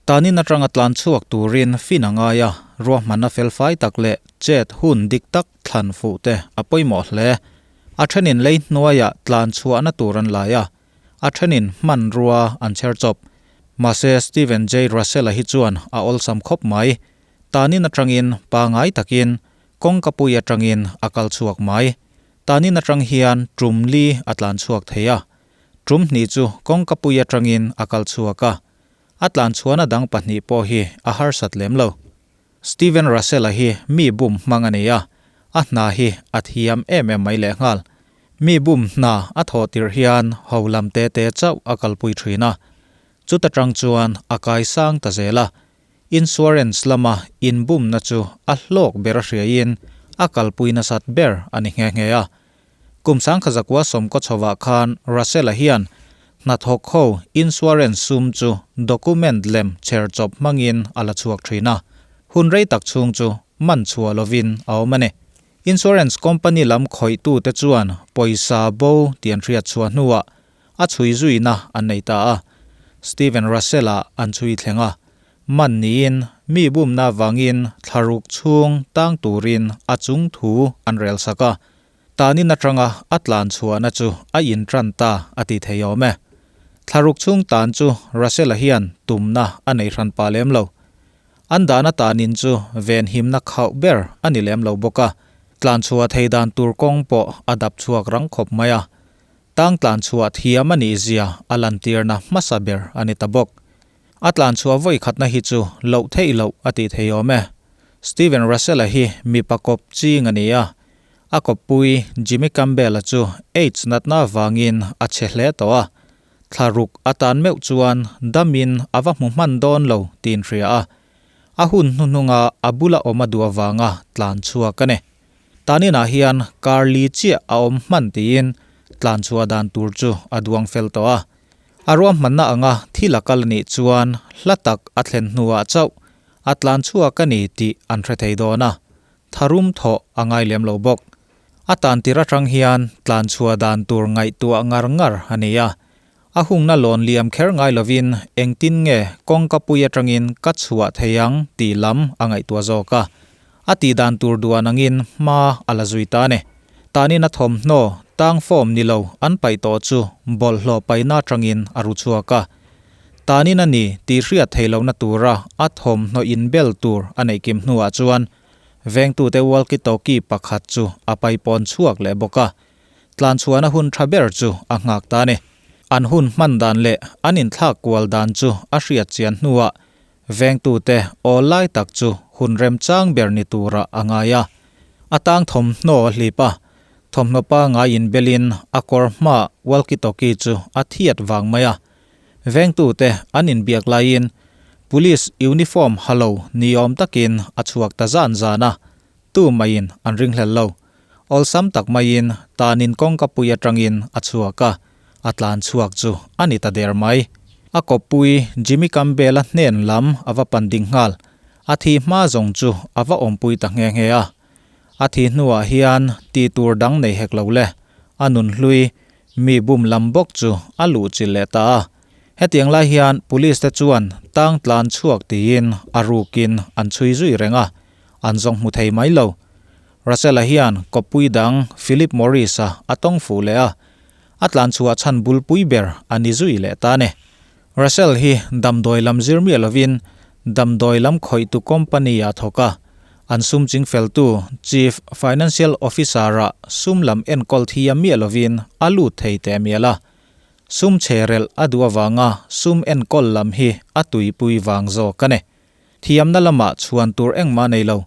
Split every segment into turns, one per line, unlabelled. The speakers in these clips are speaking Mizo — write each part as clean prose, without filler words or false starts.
Tanin atanga tlan chhuak turin fin a ngai a, ruahmanna felfai tak leh chet hun dik tak thlan fuh te a pawimawh hle. A thenin lei hnuaiah tlan chhuahna tur an lai a, a thenin hmanrua an chher chawp. Mahse Steven J. Russell-a hi chuan a awlsam khawp mai. Tanin atangin pangai takin kawngkapui atangin a kal chhuak mai. Tanin atang hian tum li a tlan chhuak thei a, tum hnih chu kawngkapui atangin a kal chhuak a, A tlan chhuahna dang pahnih pawh hi a harsat lem lo. Steven Russell-a hi mi bum hmang a ni a, a hna hi a thiam em em mai lehnghal. Mi bum hna a thawh tirh hian ho lam te te chauh a kalpui thin a, chuta tang chuan a kai sang ta zel a. Insurance lama inbumna chu a hlawk ber a hriaiin a kalpui nasat ber a ni nghe nghe a. Kum sangkhazakua sawmkaw chhovah khan Russell-a hian hnathawk ho insurance sum chu document lem chher chawp hmangin a la chhuak thin a, hun rei tak chhung chu man chhuah lovin a awm a ni. Insurance company lam khawihtute chuan pawisa bo tih an hriat chhuah hnuah a chhui zuina an nei ta a, Steven Russell-a an chhui thleng a, Man niin mi bumna vangin thlaruk chhung tang turin a chung thu an rel sak a, tanin atanga a tlan chhuahna chu a intran ta a ti thei awm e. Thlaruk chhung tan chu Russell-a hian tumna a nei hran pah lem lo. An dahna tanin chu venhimna khauh ber a ni lem lo bawk a, tlan chhuah thei dan tur kawng pawh a dap chhuak rang khawp mai a. Tang tlan chhuah thiam a nih zia a lantirna hmasa ber a ni ta bawk. A tlan chhuah vawi khatna hi chu loh theih loh a tih thei awm e. Steven Russell-a hi mipa kawp ching a ni a, a kawppui Jimmy Campbell-a chu AIDS natna avangin a che hle tawh a, thla ruk a tan meuh chuan damin a va hmu hman dawn lo tiin hria a, a hun hnuhnunga a bula awm a duh avanga tlan chhuak a ni. Taninah hian kar li chiah a awm hman tiin tlan chhuah dan tur chu a duang fel tawh a. A ruahmanna anga thil a kal a nih chuan hla tak a thlen hnuah chauh a tlan chhuak a ni tih an hre thei dawn a, tharum thawh a ngai lem lo bawk. A tan tir atang hian tlan chhuah dan tur ngaihtuah ngar ngar a ni a, a hungna lawn liam kher ngai lovin engtin nge kawngka pui atangin ka chhuah thei ang tih lam a ngaihtuah zawk a, A tih dan tur duan angin hma a la zui ta a ni. Tanin a thawmhnaw, tang form ni lo an paih tawh chu bawlhhlawh paihna atangin a ru chhuak a. Tanin a ni tih hriat theih lohna tura a thawmhnaw inbel tur a neih kim hnuah chuan vengtute walkie talkie pakhat chu a paipawn chhuak leh bawk a. Tlanchhuahna hun tha ber chu a nghak ta a ni. An hun hman dan leh an inthlak kual dan chu a hriat chian hnuah Vengtute aw lai tak chu hun remchang ber ni turah a ngai a. A tang thawmhnaw a hlip a, thawmhnaw pangai inbelin a kawr hmaah walkie-talkie chu a thiat vang mai a. Vengtute an inbiak laiin Police uniform ha lo ni awm takin a chhuak ta zan zan a, tu maiin an ringhlel lo. Awlsam tak maiin tanin kawngka pui atangin a chhuak a, a tlan chhuak chu a ni ta der mai. A kawppui Jimmy Campbell-a hnen lam a va pan ding nghal. A thi hma zawng chu a va awmpui ta nghe nghe a. A thi hnuah hian tih tur dang nei hek lo le, a nun hlui mi bum lam bawk chu a luh chilh leh ta a. Hetiang lai hian police te chuan tang tlan chhuak tiin a rukin an chhui zui reng a, an zawng hmu thei mai lo. Russell-a hian kawppui dang Philip Morris-a a tawng fuh leh a, a tlan chhuah chhan bulpui ber a ni zui leh ta a ni. Russell hi damdawi lam zir miah lovin damdawi lam khawihtu company-ah thawk a, an sum chingfeltu Chief Financial Officer-ah sum lam enkawl thiam miah lovin a lut thei teh mial a. Sum chhe relh a duh avanga sum enkawl lam hi a tuipui vang zawk a ni. Thiamna lamah chhuan tur engmah nei lo.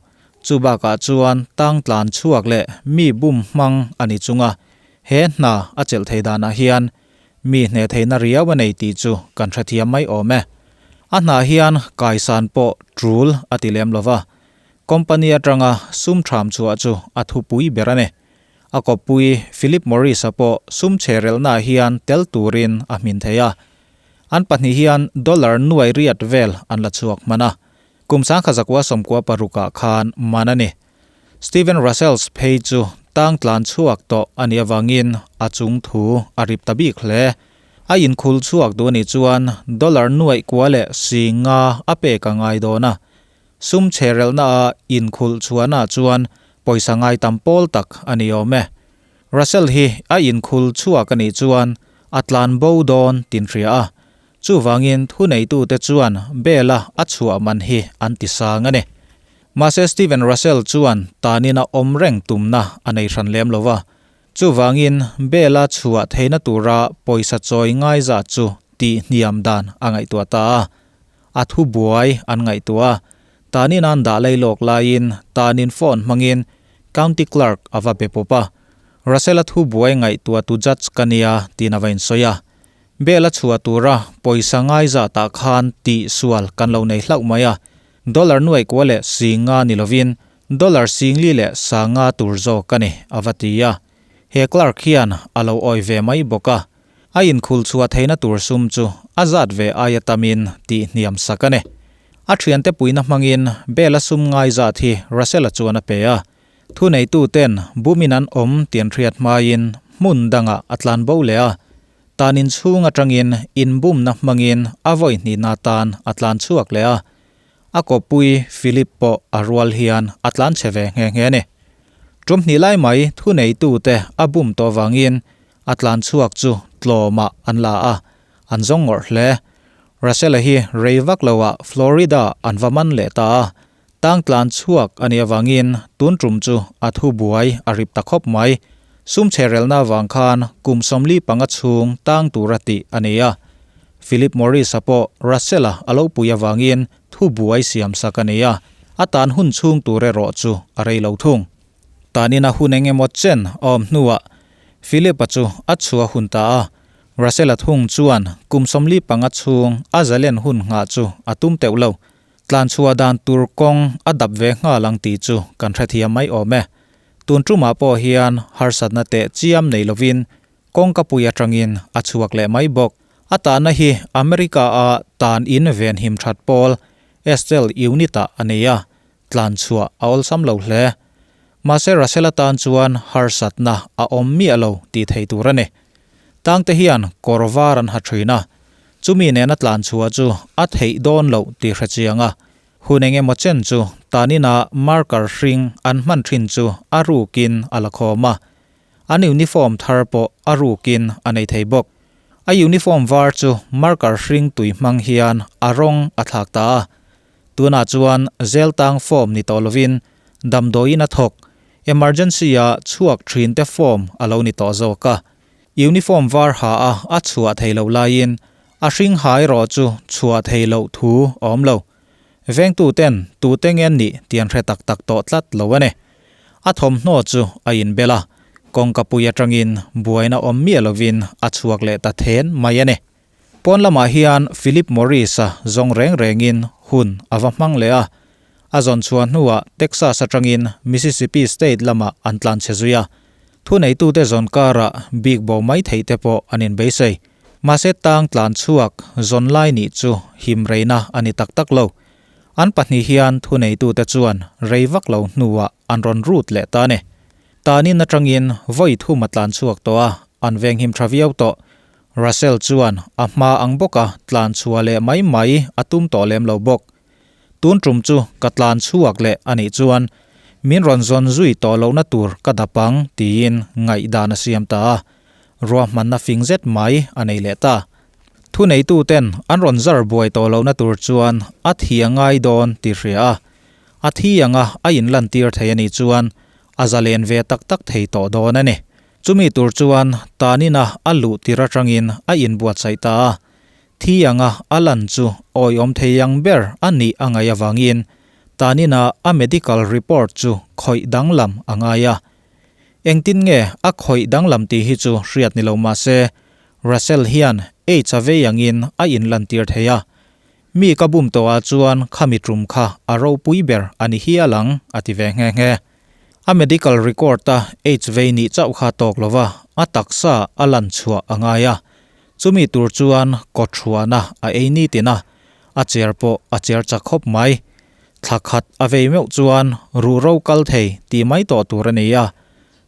Chu bakah chuan tang tlan chhuak leh mi bum hmang a ni chung a, he hna a chelh thei danah hian mi hneh theihna riau a nei tih chu kan hrethiam mai awm e. A hna hian kaisan pawh tul a ti lem lo va, company atanga sum tham chhuah chu a thupui ber a ni. A kawppui Philip Morris-a pawh sum chherelnaah hian tel turin a hmin thei a. An pahnih hian dollar nuai riat vel an la chhuak hman a, kum sangkha zakua sawmkua parukah khan man a ni. Steven Russells phei chu tang tlan chhuak tawh a nih avangin a chung thu a rip ta bik hle. A inkhul chhuak duh a nih chuan dollar nuaih kua leh 50 a pek a ngai dawn a. Sum chherelna a inkhulh chhuahna chuan pawisa ngai tam pawl tak a ni awm e. Russell hi a inkhul chhuak a nih chuan a tlan bo dawn tin hria a. Chuvangin thuneitute chuan bail-a a chhuah man hi an ti sang a ni. Mahse Stephen Russell chuan tanin a awm reng tumna a nei hran lem lo va. Chuvangin bail-a chhuah theihna tura pawisa chawi ngai zat chu tih hniam dan a ngaihtuah ta a. A thu buai an ngaihtuah a, tanin an dah lei lawk laiin tanin phone hmangin County Clerk a va be pawp a. Russell-a thu buai ngaihtuah tu judge ka nia tiin a va insawi a. Bail a chhuah tura pawisa ngai zatah khan tih sual kan lo nei hlauh mai a, dollar nuaih kua leh 50 ni lovin dollar 40 leh 500 tur zawk a ni, a va ti a. He clerk hian a lo awi ve mai bawk a, a inkhul chhuah theihna tur sum chu a zat ve aia tamin tih hniam sak a ni. A thiante puihna hmangin bail a sum ngai zat hi Russell-a chuan a pe a, thuneituten bumin an awm tih an hriat hmain hmun dangah a tlan bo leh a, Tan inchhung atangin inbumna hmangin a vawi hnihna tan a tlan chhuak leh a, a kawppui Philip pawh a rual hian a tlan chhe ve nghe nghe a ni. Tum hnih lai mai thuneitute a bum tawh vangin a tlan chhuak chu tlawmah an la a, an zawng ngawrh hle. Russell-a hi rei vak loah Florida an va man leh ta a, Tang tlan chhuak a nih avangin tun tum chu a thu buai a rip ta khawp mai. Sum chherelna avang khan kum 45 chhung tang tura tih a ni a. Philip Morris-a pawh Russell-a a lo pui avangin thu buai siam sak a ni a, a tan hun chhung tur erawh chu a rei lo thung. Tanin a hun eng emaw chen a awm hnuah Philip-a chu a chhuah hun ta a, Russell-a thung chuan kum 45 chhung a zalen hun nghah chu a tum teuh lo. Tlanchhuah dan tur kawng a dap ve nghal ang tih chu kan hrethiam mai awm e. Tun tumah pawh hian harsatna teh chiam nei lovin kawngka pui atangin a chhuak leh mai bawk. A tahna hi America-a tan in venhim that pawl Estelle Unit-ah a nei a, tlanchhuah a awlsam lo hle. Mahse Russell-a tan chuan harsatna a awm miah lo tih thei tur a ni. Tangte hian kawr var an ha thin a, chumi nena tlan chhuah chu a theih dawn loh tih hre chiang a. Hun eng emaw chen chu tanina marker hring an hman thin chu a rukin a la khawm a, an uniform thar pawh a rukin a nei thei bawk. A uniform var chu marker hring tui hmang hian a rawng a thlak ta a. Tunah chuan zel tang form ni tawh lovin damdawiin a thawk, emergency-a chhuak thinte form a lo ni tawh zawk a. Uniform var ha a a chhuah thei loh laiin a hring ha erawh chu chhuah thei loh thu a awm lo. Vengtuten tute nge an nih tih an hre tak tak tawh tlat lo a ni. A thawmhnaw chu a inbel a, kawngka pui atangin buaina awm miah lovin a chhuak leh ta then mai a ni. Pawn lamah hian Philip Morris-a zawng reng rengin hun a va hmang leh a, a zawn chhuah hnuah Texas atangin Mississippi State lamah an tlan chhe zui a. Thuneitute zawn karah bik bo mai theih te pawh an inbeisei. Mahse tang tlan chhuak zawn lai nih chu him reina a ni tak tak lo. An pahnih hian thuneitute chuan rei vak lo hnuah an rawn rut leh ta a ni. Tanin atangin vawi thum a tlan chhuak tawh a, an venghim tha viau tawh. Russell chuan a hma ang bawka tlan chhuah leh mai mai a tum tawh lem lo bawk. Tun tum chu ka tlan chhuak leh a nih chuan min rawn zawn zui tawh lohna tur ka dap ang tiin ngaihdan a siam ta a, ruahmanna fing zet mai a nei leh ta. Thuneituten an rawn zar buai tawh lohna tur chuan a thi a ngai dawn tih hria a, a thi anga a inlantir thei a nih chuan a zalen ve tak tak thei tawh dawn a ni. Chumi tur chuan tanina a luh tir atangin a inbuatsaih ta a, thi anga a lan chu awiawm thei ang ber a nih a ngaih avangin tanina a medical report chu khawih danglam a ngai a. Engtin nge a khawih danglam tih hi chu hriat ni lo mah se, Russell hian AIDS a vei angin a inlantir thei a. Mi ka bum tawhah chuan khami tum kha a ropui ber a ni hial ang a ti ve nghe nghe. A medical record a AIDS vei nih chauh kha tawk lova a taksa a lan chhuah a ngai a. Chumi tur chuan kawthuahna a ei nitin a, a cher pawh a cher chak khawp mai. Thla khat a vei meuh chuan ruhro kal thei tih mai tawh tur a ni a.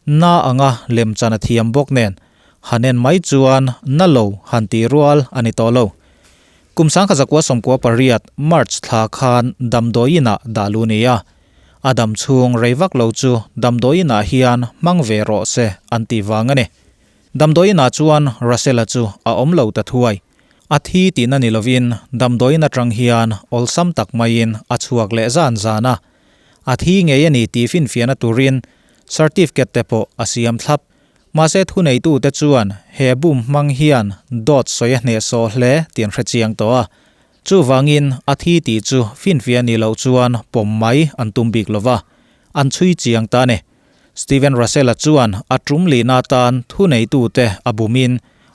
Na anga lemchan a thiam bawk nen Han en mai chuan na lo han tih rual a ni tawh lo. Kum 1998 March thla khan damdawiin ah dah lu ni a. A dam chhung rei vak lo chu damdawiin ah hian hmang ve rawh se an tih vang a ni. Damdawiin ah chuan Russell-a chu a awm lo ta thuai. A thi tihna ni lovin damdawiin atang hian awlsam tak maiin a chhuak leh zan zan a. A thi ngei a ni tih finfiahna turin certificate te pawh a siam thlap. Mahse thuneitute chuan he bum hmang hian dawt sawi a hnehsawh hle tih an hre chiang tawh a. Chuvangin a thi tih chu finfiah ni loh chuan pawm mai an tum bik lova, an chhui chiang ta a ni. Steven Russell-a chuan a tum lihna atan thuneitute a bumin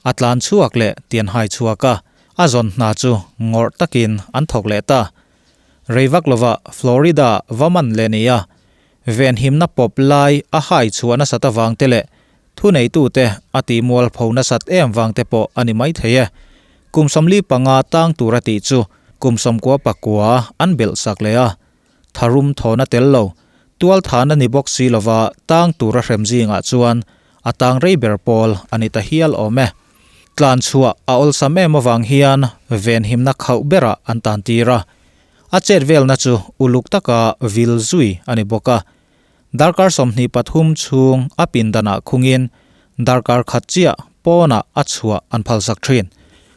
a tlan chhuak leh tih an hai chhuak a, a zawn hna chu ngawrh takin an thawk leh ta. Rei vak lova Florida va man leh ni a, Venhimna pawp lai a hai chhuah nasat avang te leh thuneitute a tih mualpho nasat em vang te pawh a ni maithei e. Kum 45 tang tur a tih chu kum 99 an belh sak leh a. Tharum thawna tel lo, tual thana ni bawk si lova tang tur a hrem zingah chuan a tang rei ber pawl a ni ta hial awm e. Tlan chhuah a awlsam em avang hian venhimna khauh berah an tan tir a. A chet velna chu uluk taka vil zui a ni bawk a. Darkar 23 chhung a pindanah khungin darkar khat chiah pawnah a chhuah an phalsak thin.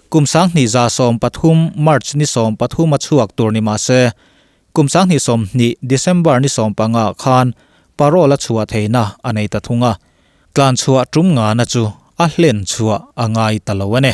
Kum 2113 March ni 13 a chhuak tur ni mah se, kum 2020 December ni 15 khan parole a chhuah theihna a nei ta thung a. Tlan chhuah tum ngana chu a hlen chhuah a ngai ta lo a ni.